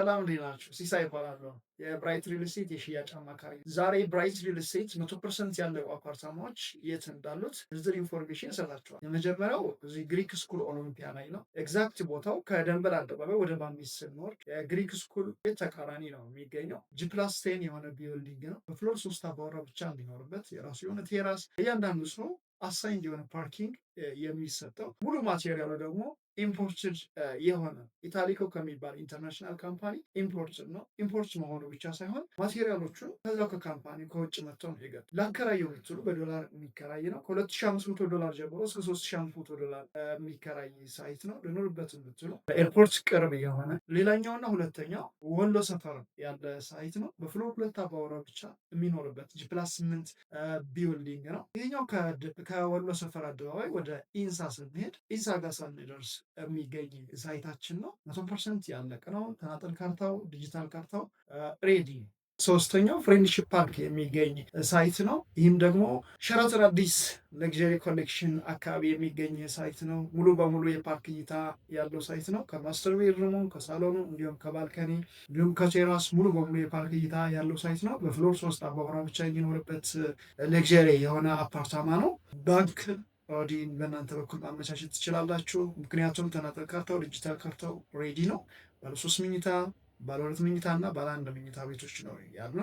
ሰላም፣ እንዴት ናችሁ? ሲሳይ እባላለሁ፣ የብራይት ሪል ስቴት የሽያጭ አማካሪ። ዛሬ ብራይት ሪል ስቴት 100% ያለቁ አፓርታማዎች የት እንዳሉት ዝርዝር information እሰጣችኋል። የመጀመሪያው እዚህ ግሪክ ስኩል ኦሎምፒያ ላይ ነው። Exact ቦታው ከደንበል አደባባይ ወደ ባምቢስ ስንወርድ የግሪክ ስኩል ተቃራኒ ነው የሚገኘው። G+10 የሆነ building ነው። በ floor ሶስት አባወራ ብቻ የሚኖርበት፣ የራሱ የሆነ terrace፣ እያንዳንዱ ሰው assigned የሆነ parking የሚሰጠው፣ ሙሉ material ኡ ደግሞ imported የሆነ ኢታሊኮ ከሚባል international company imported ነው። Import መሆኑ ብቻ ሳይሆን material ኦቹን ከዛው ከ company ከውጭ መጥተው ነው የገቡ። ላከራየው ብትሉ በዶላር የሚከራይ ነው። ከ2500 ዶላር ጀምሮ እስከ 3500 ዶላር የሚከራይ site ነው። ልኖርበት ብትሉ ለኤርፖርት ቅርብ የሆነ። ሌላኛውና ሁለተኛው ወሎ ሰፈር ያለ site ነው። በ floor ሁለት አባወራ ብቻ የሚኖርበት G+8 building ነው። ይሄኛው ከወሎ ሰፈር አደባባይ ወደ ኢንሳ ስንሄድ ኢንሳ ጋር ሳንደርስ የሚገኝ site ኣችን ነው። 100% ያለቀ ነው። ተናጠል ካርታው፣ ዲጂታል ካርታው ready። ሶስተኛው ፍሬንድሺፕ ፓርክ የሚገኝ site ነው። ይህም ደግሞ ሸራተን አዲስ Luxury Collection አካባቢ የሚገኝ site ነው። ሙሉ በሙሉ የፓርክ እይታ ያለው site ነው። ከ master bedroom ኡ፣ ከሳሎኑ፣ እንዲሁም ከ balcony፣ እንዲሁም ከ terrace ሙሉ በሙሉ የፓርክ እይታ ያለው site ነው። በ floor ሶስት አባወራ ብቻ የሚኖርበት luxury የሆነ አፓርታማ ነው። ባንክ already በእናንተ በኩል ማመቻቸት ትችላላችሁ። ምክንያቱም ተናጠል ካርታው፣ ዲጂታል ካርታው ready ነው። ባለ ሶስት መኝታ፣ ባለ ሁለት መኝታ እና ባለ አንድ መኝታ ቤቶች ነው ያሉ።